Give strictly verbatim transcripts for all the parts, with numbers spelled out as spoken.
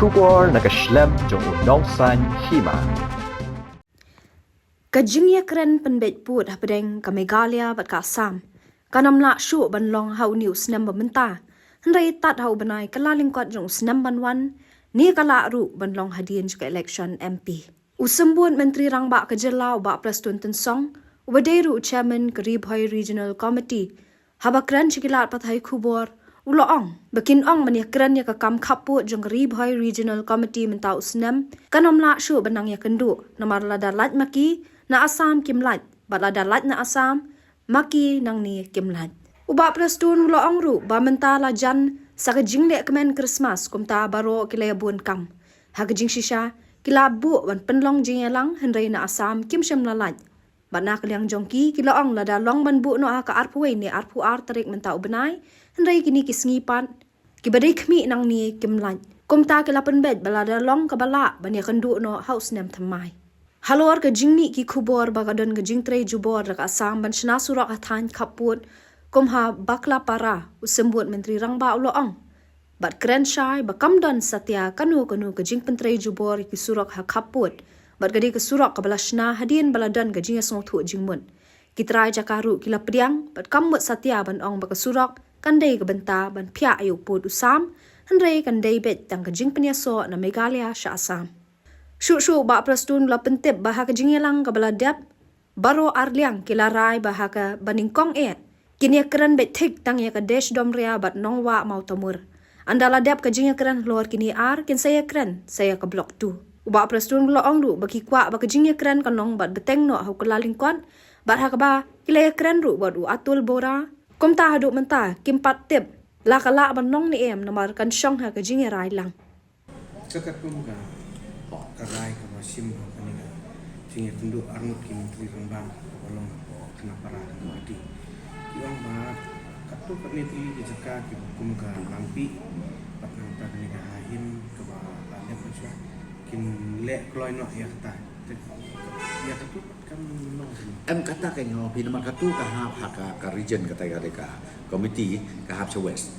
Khubor na ka shlem jong u Nongsaiñ Hima. Ka jingïakren pynbeit pud hapdeng ka Meghalaya bad ka Assam kan ym lah shuh ban long ha une u snem ba mynta, hynrei tad ha u bnai kyllalyngkot jong u snem ban wan, ne ka lah ruh ban long hadien jong ka election M P. U Symbud Myntri Rangbah ka jylla, u Bah Prestone Tynsong, uba dei ruh u chairman ka Ri Bhoi Regional Committee, haba kren sha ki lad pathai khubor, u la ong ba kin ong ban ïakren ïa ka kam khappud jong ka Ri Bhoi Regional Committee mynta u snem kan ym lah shuh ban nang ïakynduh, namar lada lait ma ki, na Assam kim lait, bad lada lait na Assam ma ki, nangne kim lait. U Bah Prestone u la ong ruh ba mynta la jan sa ka jingleh kmen Christmas, kumta baroh ki la ïa bun kam. Ha ka jingshisha ki la buh ban pynlong jingïalang, hynrei na Assam kim shym la lait. Bad na ka liang jong ki, ki la ong lada long ban buh noh ha ka arphew wei ne arphew ar tarik mynta u bnai, hynrei kine ki sngi pat kiba dei khmih nangne kim lait. Kumta ki la pynbeit ba lada long kaba lah ban ïakynduh noh ha u snem thymmai. Halor ka jingmih ki khubor ba ka don ka jingtrei jubor da ka Assam ban shna surok ha thaiñ khappud kum ha Baklapara, u Symbud Myntri Rangbah u la ong bad kren shai ba kam don satia kano kano ka jingpyntrei jubor ïa ki surok ha khappud, bad ka dei ka surok kaba la shna hadien ba la don ka jingïasngewthuh jingmut. Ki trai jaka ruh ki la pdiang bad kam mut satia ban ong ba ka surok kan dei ka bynta ban phiah ïa u pud u sam, hynrei kan dei beit tang ka jingpynïasoh na Meghalaya sha Assam. Shuh shuh u Bah Prestone u la pyntip ba ha ka jingïalang kaba la dep, baroh arliang ki la rai ba ha kaba nyngkong eh kin ïakren beit thik tang ïa ka Desh Doumreah bad Nongwah Mawtamur. Ynda la dep ka jingïakren halor kine ar, kin sa ïakren sa ïa ka Block two. U Bah Prestone u la ong ruh ba ki kwah ba ka jingïakren kan long bad bteng noh ha u kyllalyngkot, bad ha kaba ki la ïakren ruh bad u Atul Bora. Kumta haduh mynta kim pat tip la ka lah ban long ne em, namar kan shong ha ka jingïarai lang. Ka katkum ka hok ka rai kaba shim ha kane ka jingïakynduh arngut ki Myntri Rangbah kaba long hapoh Khanapara ha Guwahati, ki ong ba katto katne tylli ki jaka kiba kum ka Langpih bad nangta kane ka Hahim kaba la dep mynshwa kin leh kloi noh ïa kata. Te ïa katto Em, kata ka nyo phi namar katu ka hap ha ka, ka region kata ka dei ka committee ka hap sha West.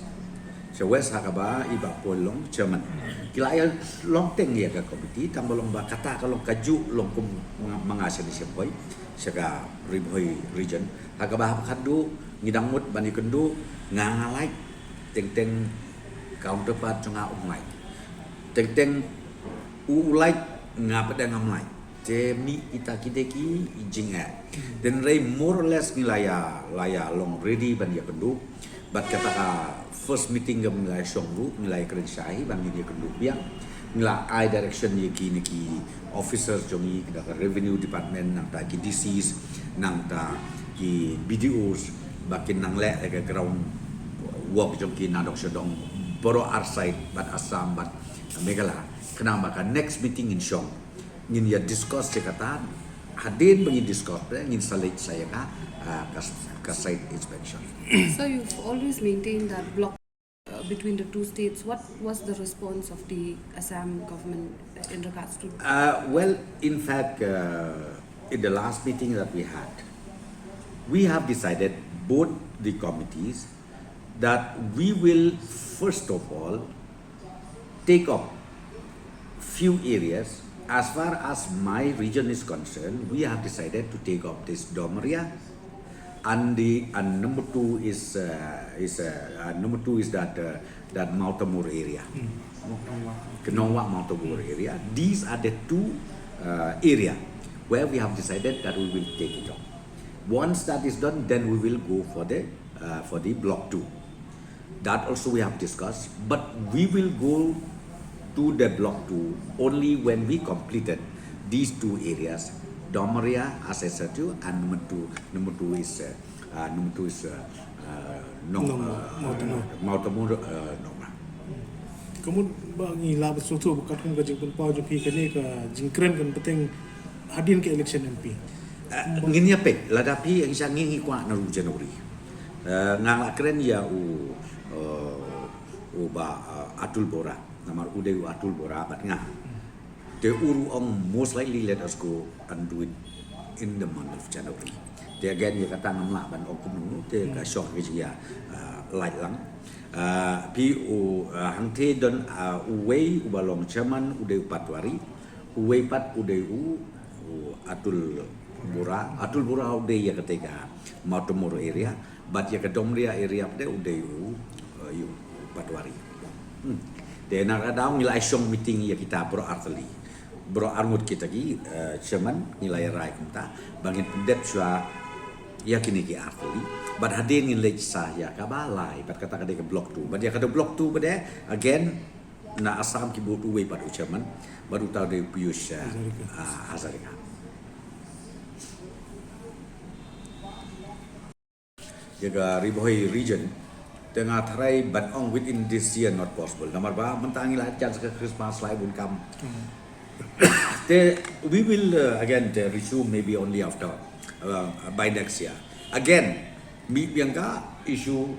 Sha West ha kaba i Bah Paul long chairman. Ki la ïa long teng ïa ka committee tang ba long ba kata ka long kajuh long kum ma nga, ma nga sha ni sha Bhoi, sha ka Ri Bhoi region. Ha kaba hap khadduh ngi dang mut ban ïakynduh, nga nga lait, teng teng counterpart jong nga um lait. Teng teng u, u lait, nga pat ngam lait. Te mih kita ki dei ki jingeh. Hynrei more or less ngi la ïa, la ïa long ready ban ïakynduh. Bad kata ka first meeting ka ngi la ïa shong ruh, ngi la ïa kren shai ban ngin ïakynduh biang. Ngi la ai direction ïa kine ki officers jong ngi, da ka revenue department, nangta ki D Cs, nangta ki B D Os, ba kin nang leh ïa ka ground work jong ki na dong sha dong, baroh ar side, bad Assam bad Meghalaya. Khnang ba ka next meeting in shong, ngin ïa discuss ïa kata, hadien ba ngin discuss, ngin sa leit sa ïa ka, ah, ka, ka site inspection. So you've always maintained that block, uh, between the two states. What was the response of the Assam government, uh, in regards to Uh, well, in fact, uh, in the last meeting that we had, we have decided, both the committees, that we will first of all take up few areas. As far as my region is concerned, we have decided to take up this Doumreah, and the, and number two is, uh, is, uh, uh, number two is that, uh, that Mawtamur area. Nongwah Mawtamur area. These are the two, uh, area where we have decided that we will take it up. Once that is done, then we will go for the, uh, for the block two. That also we have discussed, but we will go to the block two only when we completed these two areas, Doumreah, as I said to you, and number two, number two is, uh, uh, number two is, uh, uh, Nong, Nong, uh, Mawtamur. Mawtamur, uh, Nongwah. Ka mut ba ngi lah ban sngewthuh ba katkum ka jingpynpaw jong phi kane ka jingkren kan bteng hadien ka election M P. Uh, ngin ïa peit, lada phi ïa ngi sha ngi ngi kwah na u January. Uh, nga la kren ïa u, uh, u Bah, uh, Atul Bora. Namar u dei u Atul Bora bad nga. Te u ruh u ong most likely let us go and do it in the month of January. Te again ïa kata ngam lah ban ong kumno, te ka shong ka jingïa, uh, lait lang. Ah, phi u, ah, hangtei don, ah, uwei uba long chairman u dei u Patwari, uwei pat u dei u, u Atul Bura, Atul Bura u dei ïa katei ka Mawtamur area, bad ïa ka Domria area pat u dei u, ah, u Patwari. Hmm. Te na ka daw ngi la ai shong meeting ïa kita baroh artylli. Baroh arngut kita ki, eh, chairman ngi la ïa rai kumta ba ngin pyndep shuwa ïa kine ki artylli. Bad hadien ngin leit sa ïa kaba lai, bad kata ka dei ka block two. Bad ïa kata block two bad eh, again, na Assam ki bud uwei pat u chairman, bad uta u dei u Piyush, eh, Hazarika. Ah, Hazarika. Ïa ka Ri Bhoi region, te nga tharai ban ong within this year not possible. Namar ba mynta ngi la chance ka Christmas lai bun kam. Te we will, uh, again, te resume maybe only after, uh, by next year. Again, mih biang ka issue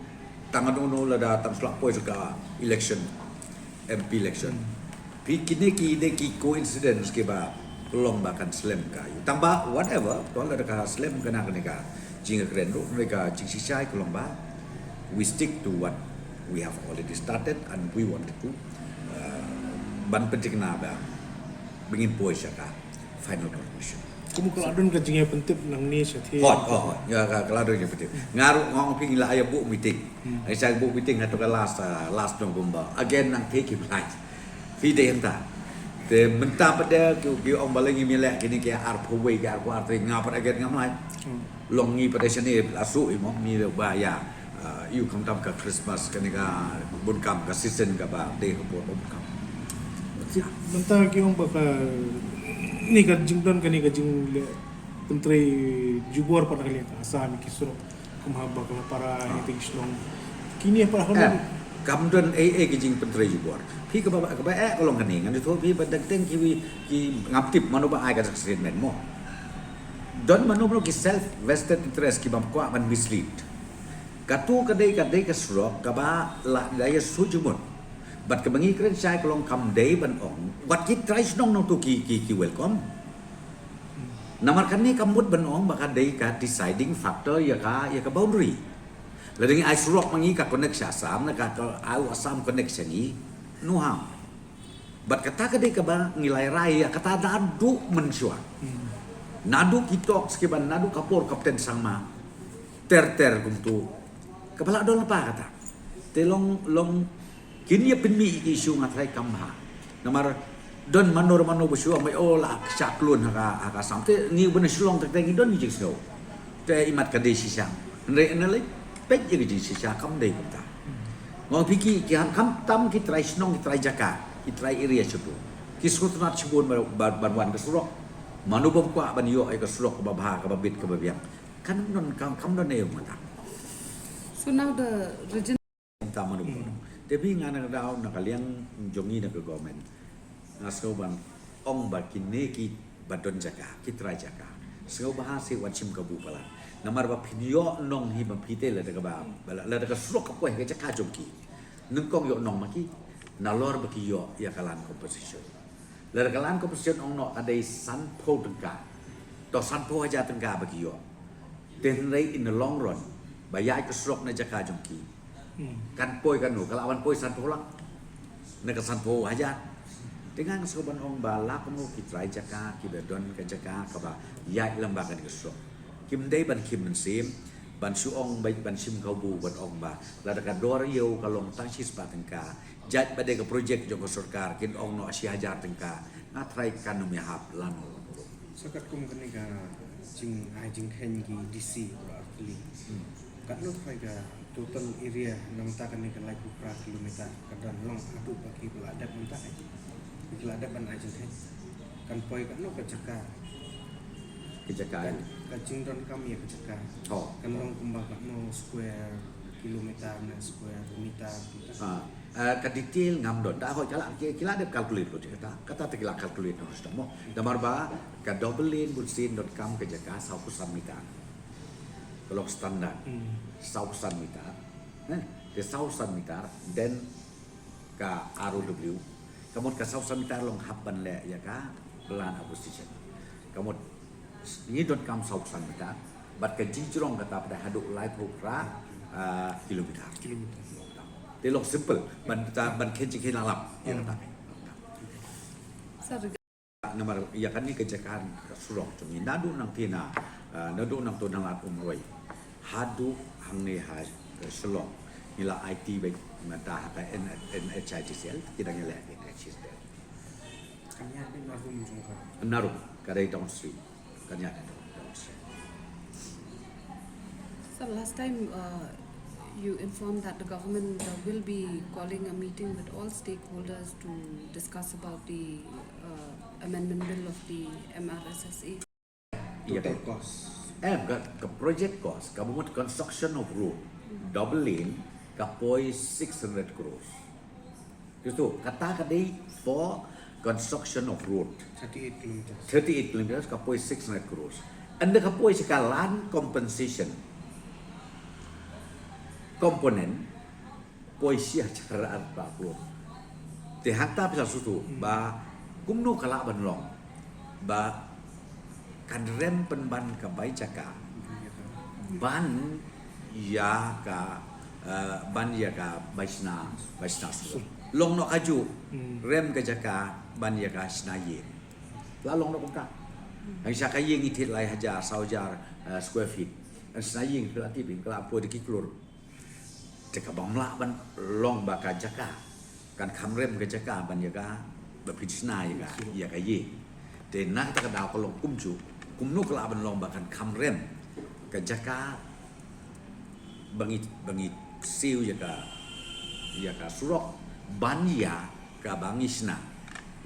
tang ano no lada tang shlak poi ka election, M P election. Phi kine ki dei ki coincidence kiba long ba kan slem ka ïu. Tang ba whatever, to lada ka slem ka na kane ka jingkren ruh, kane ka jingshisha ka long ba we stick to what we have already started and we wanted to, uh, ban pynthikna ba ba ngin poi sha ka final conclusion. Kum ka la don ka jingïapyntip nangne shatei. Hot, hot, hot. Ïa ka, ka la don jingïapyntip. Nga ruh nga ong phi ngi la ïa buh meeting. Hmm. Ai sa buh meeting ha to ka last, uh, last November. Again nang phi ki blai. Phi dei hangta. Te mynta pat de ki, ki ong ba la ngi mih leh kine ki arphew wei ki arphew artylli nga pat again ngam lah. Hmm. Long ngi pat de shane la shu i mo ngi ba ïa, uh, ïu khamtam ka Christmas kane ka bun kam ka season kaba dei ka por bun kam. Mynta ki ong ba kane ka jingdon kane ka jingleh pyntrei jubor pat na ka liang ka Assam ki surok. Kum ha Baklapara, ïa ki shnong. Kine pat ha ka, eh, kam don ei ei ki jingpyntrei jubor. Phi kaba, kaba eh ka long kane, ngan ïathuh phi ba dang teng ki wi, ki ngam tip mano ba ai ka statement mo. Don mano mano ki self vested interest ki bym kwah ban mislead. Katu ka dei, ka dei ka surok kaba la dei ïa shu jingmut. Bad kaba ngi kren shai ka long kam dei ban ong wat ki trai shnong nangtu ki, ki, ki welcome. Namar kane ka mut ban ong ba ka dei ka deciding factor ïa ka, ïa ka boundary. Lada ngi ai surok ma ngi ka connect sha Assam, na ka, ka ai u Assam connect sha ngi, no harm. Bad kata ka dei kaba ngi la ïa rai ïa kata naduh mynshuwa. Hmm. Naduh ki talks kiba naduh ka por Captain Sangma ter ter kumtu. Kaba la don lypa kata. Te long, long kin ïa pynmih ïa ki issue nga tharai kam bha. Namar don mano mano ba shu ong ba o la shah klun ha ka, ha ka Assam. Te ngi ban Shillong te ngi don ngi jingsngew. Te imat ka dei shisha. Hynrei na lei peit ïa ka jingshisha kam dei kumta. Nga ong phi ki, ki han khamtam ki trai shnong, ki trai jaka, ki trai area shibun. Ki sngewtynnat shibun ban, ban, ban wan ka surok. Mano bym kwah ban ïoh ïa ka surok kaba bha, kaba bit, kaba biang. Kan don, kam, kam don ïa u mynta. So now the region Kumta mano mano. Te phi nga na ka daw na ka liang jong ngi na ka government. Nga sngew ban ong ba kine kiba don jaka, ki trai jaka, sngew bha seh wan shim kabu palat. Namar ba phin ïoh nong hi ba phi te lada kaba, lada ka surok ka poi ha ka jaka jong ki. Nyngkong ïoh nong ma ki, nalor ba ki ïoh ïa ka land compensation. Lada ka land compensation ong noh ka dei sanphew tyngka, to sanphew hajar tyngka ba ki ïoh. Te hynrei in the long run, ba ïaid ka surok na jaka jong ki, hmm, kan poi kano, ka lah ban poi sanphew lak na ka sanphew hajar. Te nga sngew ban ong ba la kumno ki trai jaka kiba don ka jaka kaba ïaid lyngba kane ka surok, kim dei ban khim mynsiem ban shu ong ba ban shim kabu ban ong ba lada ka dor ïew ka long tang shispah tyngka, jait ba dei ka project jong ka sorkar kin ong noh shi hajar tyngka. Nga tharai kan ym ïahap lano lano ruh. Sa katkum kane ka jingai jingkheiñ ki D C baroh artylli, hmm, katno tharai ka total area na mynta kane ka laiphew phra kilometer ka don long haduh ba ki la dep mynta, ki la dep ban ai jingkheiñ? Kan poi katno ka jaka? Ka jaka ka, ka jingdonkam ïa ka jaka. Oh. Kan long kumba katno square kilometer ne square meter kumta? Ah. Eh, ka detail ngam don. Da hoi ka la, ki, ki la dep calculate lut ïa kata. Kata te ki la calculate noh sdang mo. Namar ba ka double lane bunsien donkam ka jaka sawphew san meter. Ka long standard. Hmm. Sawphew san meter. Eh, te sawphew san meter, then ka R O W. Ka mut ka sawphew san meter long hap ban leh ïa ka land acquisition. Ka mut ngi donkam sawphew san meter, bad ka jingjrong kata pat haduh laiphew phra, ah, kilometer. Kilometer. Te long simple ban ta ban khein jingkhein lang lap. Ïa kata. Namar ïa kane ka jaka surok jong ngi naduh nangta na, ah, naduh nangta na Lad Umroi haduh hangne ha, eh, Shillong. Ngi la aiti beit mynta ha ka N-, NHIDCL, ki dang ïaleh NHIDCL. Kan ïaid na rum jong ka. Na rum, ka dei downstream. Kan ïaid na rum downstream. So last time, uh, you informed that the government, uh, will be calling a meeting with all stakeholders to discuss about the, uh, amendment bill of the M R S S A. Ïa ka total cost. Eh, ka, ka project cost, kaba mut construction of road, double lane, ka poi six hundred crores. Kito, kata ka dei for construction of road. Thirty-eight kilometers. Thirty-eight kilometers, ka poi six hundred crores. Ynda ka poi sha ka land compensation component, poi shi hajar arphew. Te hangta phi sa shu shu ba kumno ka lah ban long ba kan rem pynban ka bai jaka ban ïa ka, eh, ban ïa ka bai shna, bai shna surok. Long noh kajuh, rem ka jaka ban ïa ka shna ïing. La long noh kumta. Hangta ka ïing i thied lai hajar, saw hajar, eh, square feet. Shna ïing ka la tip, ka la poi da ki klur. Te kaba mlah ban long ba ka jaka kan kham rem ka jaka ban ïa ka, ba phin shna ïa ka, ïa ka ïing. Te na kata ka daw ka long kumjuh, kumno ka lah ban long ba kan kham rem ka jaka ba ngi, ba ngi siew ïa ka, ïa ka surok ban ïa kaba ngi shna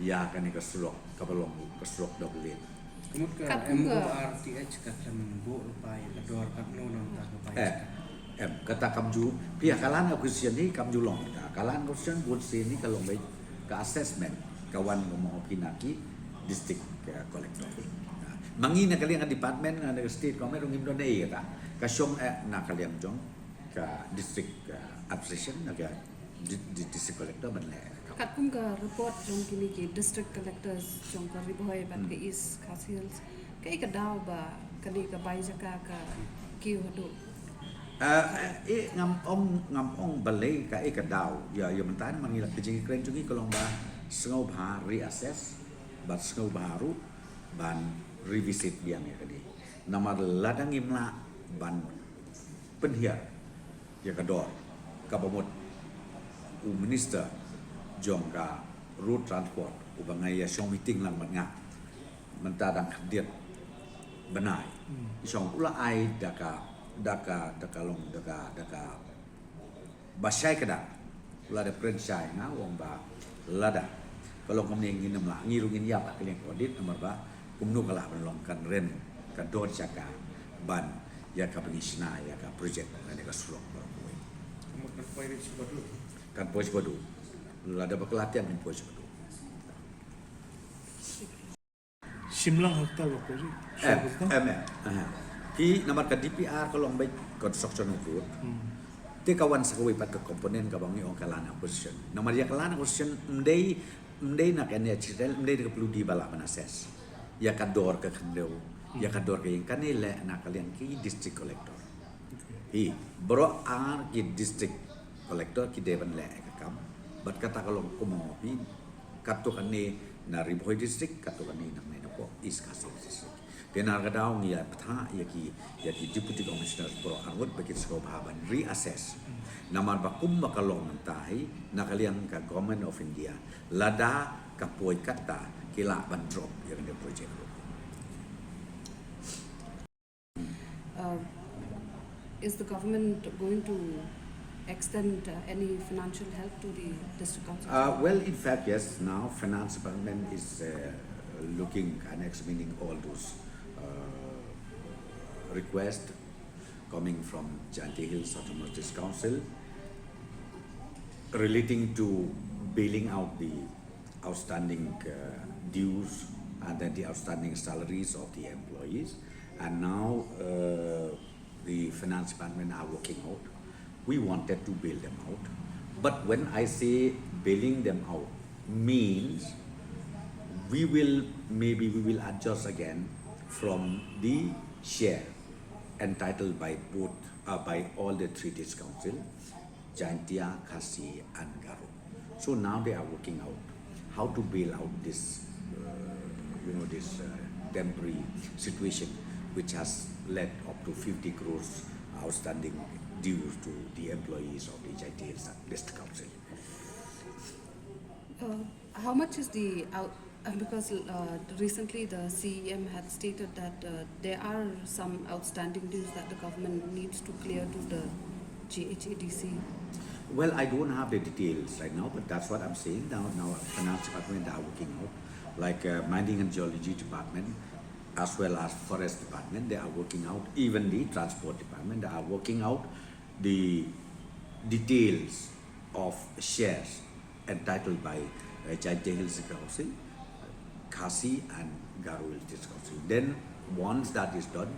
ïa kane ka surok kaba long ka surok double lane. Ka mut ka Kat M O R T H ka khlem buh lypa ïa ka dor katno na bynta ka bai jaka. Em, kata kam ju, phi ïa ka land acquisition hi kam ju long kata. Ka land acquisition bun sien hi ka long beit ka assessment ka wan ka mo phi na ki district, eh, collector. Ma ngi na ka liang ka department, na ka state government ruh ngim don ei kata. Ka shong, eh, na ka liang jong ka district, eh, administration, na ka di-, di-, district collector ban leh. Katkum ka report jong kine ki district collectors jong ka Ri Bhoi bad ka East Khasi Hills, kaei ka daw ba kane ka bai jaka ka kiew haduh? Ah, eh, ngam ong, ngam ong balei kaei ka daw. Ïa, ïa mynta ma ngi la, ka jingkren jong ngi ka long ba sngewbha reassess bad sngewbha ruh ban revisit biang ïa kane. Namar lada ngim lah ban pynhiar ïa ka dor, kaba mut u minister jong ka road transport uba nga ïa shong meeting lang bad nga mynta dang khyndiat bnai. Hmm. Shong u la ai da ka, da ka, da ka long, da ka, da ka ba shai kdar. Lada pren shai nga ong ba lada ka long kumne ngin ym lah, ngi ruh ngin ïap ha ka liang ka audit namar ba kumno ka lah ban long kan rem ka dor jaka ban ïa kaba ngi shna ïa ka project lane ka surok baroh kawei. Kan poi beit sha Badu. Kan poi sha Badu. Lada ba ka la tiang kan poi sha Badu. Shim lang ha kata ba poi. Em, em, em. Aha. Ki namar ka D P R ka long beit construction of road. Hmm. Te ka wan sa kawei pat ka component kaba ngi ong ka land acquisition. Namar ïa ka land acquisition ym dei, ym dei na ka N H I D C L, ym dei na ka P W D ba lah ban assess ïa ka dor ka khyndew, ïa ka dor ka ïing, kane leh na ka liang ki district collector. Hi, baroh ar ki district collector ki dei ban leh ka kam. Bad kata ka long kumno phi, katto katne na Ri Bhoi district, katto katne nangne na pdeng East Khasi Hills district. Te na kata ka daw ngi ïa bthah ïa ki, ïa ki deputy commissioners baroh arngut ba kin sngewbha ban reassess. Namar ba kumba ka long mynta hi na ka liang ka Government of India, lada ka poi kata ki lah ban drop ïa kane ka project. Uh, is the government going to extend, uh, any financial help to the district council? Uh, well, in fact, yes. Now, finance department is, uh, looking and examining all those, uh, requests coming from Jaintia Hills Autonomous District Council relating to bailing out the outstanding, uh, dues and then the outstanding salaries of the employees. And now, uh, the finance department are working out. We wanted to bail them out. But when I say bailing them out, means we will, maybe we will adjust again from the share entitled by both, uh, by all the three district council. Jaintia, Khasi, and Garo. So now they are working out how to bail out this, uh, you know, this uh, temporary situation, which has led up to fifty crores outstanding dues to the employees of the Jaintia Hills District Council. Uh, how much is the out? Uh, because uh, recently the C E M had stated that uh, there are some outstanding dues that the government needs to clear to the G H A D C. Well, I don't have the details right now, but that's what I'm saying. Now, now finance department are working out, like uh, mining and geology department, as well as forest department. They are working out. Even the transport department, they are working out the details of shares entitled by uh, Jaintia Hills District Council, Khasi and Garo Hills District Council. Then once that is done,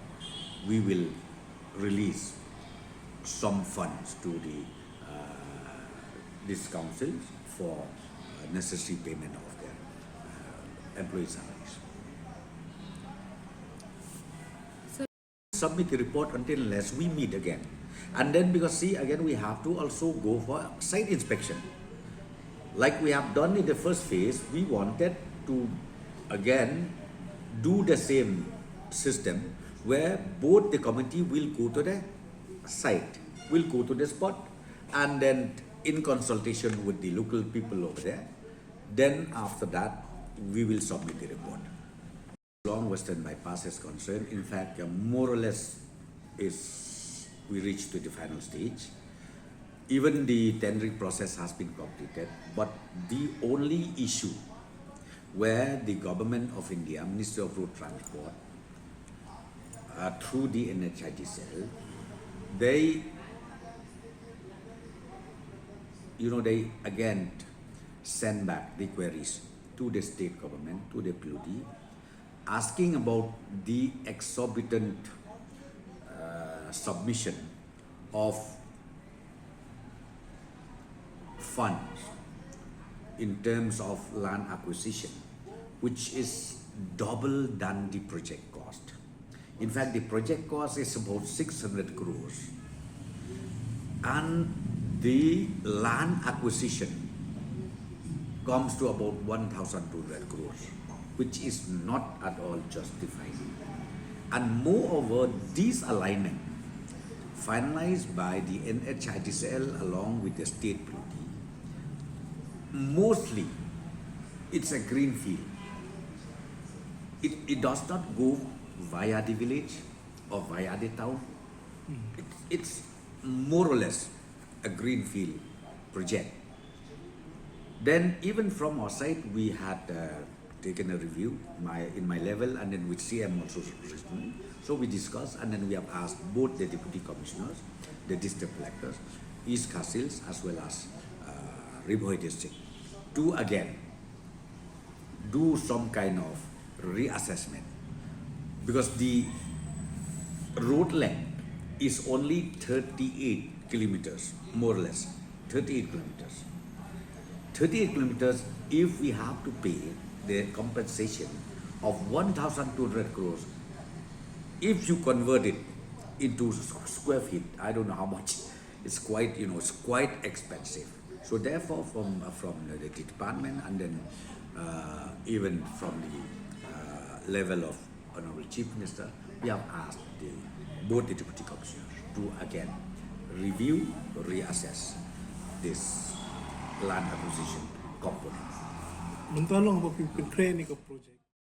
we will release some funds to the uh, these councils for uh, necessary payment of their uh, employee salaries. Submit the report until unless we meet again. And then, because see, again, we have to also go for site inspection. Like we have done in the first phase, we wanted to again do the same system where both the committee will go to the site, will go to the spot, and then in consultation with the local people over there, then after that, we will submit the report. Along Western Bypass is concerned, in fact, uh, more or less is we reached to the final stage. Even the tendering process has been completed, but the only issue where the Government of India, Ministry of Road Transport, uh, through the N H I D C L, they, you know, they again send back the queries to the state government, to the P W D, asking about the exorbitant uh, submission of funds in terms of land acquisition, which is double than the project cost. In fact, the project cost is about six hundred crores, and the land acquisition comes to about one thousand two hundred crores, which is not at all justified. And moreover, this alignment finalized by the N H I D C L along with the state P W D, mostly it's a green field. It, it does not go via the village or via the town. It, it's more or less a green field project. Then even from our side, we had uh, taken a review my, in my level, and then with C M also recently. So we discussed, and then we have asked both the deputy commissioners, the district collectors, East Khasi Hills as well as uh, Ri Bhoi district, to again do some kind of reassessment, because the road length is only thirty-eight kilometers, more or less, thirty-eight kilometers. Thirty-eight kilometers, if we have to pay the compensation of one thousand two hundred crores, if you convert it into s- square feet, I don't know how much. It's quite, you know, it's quite expensive. So therefore, from uh, from the department, and then uh, even from the uh, level of Honorable Chief Minister, we have asked the both the deputy commissioners to again review, reassess this land acquisition component. Mynta long ba phi pynkhreh ïa kane ka project.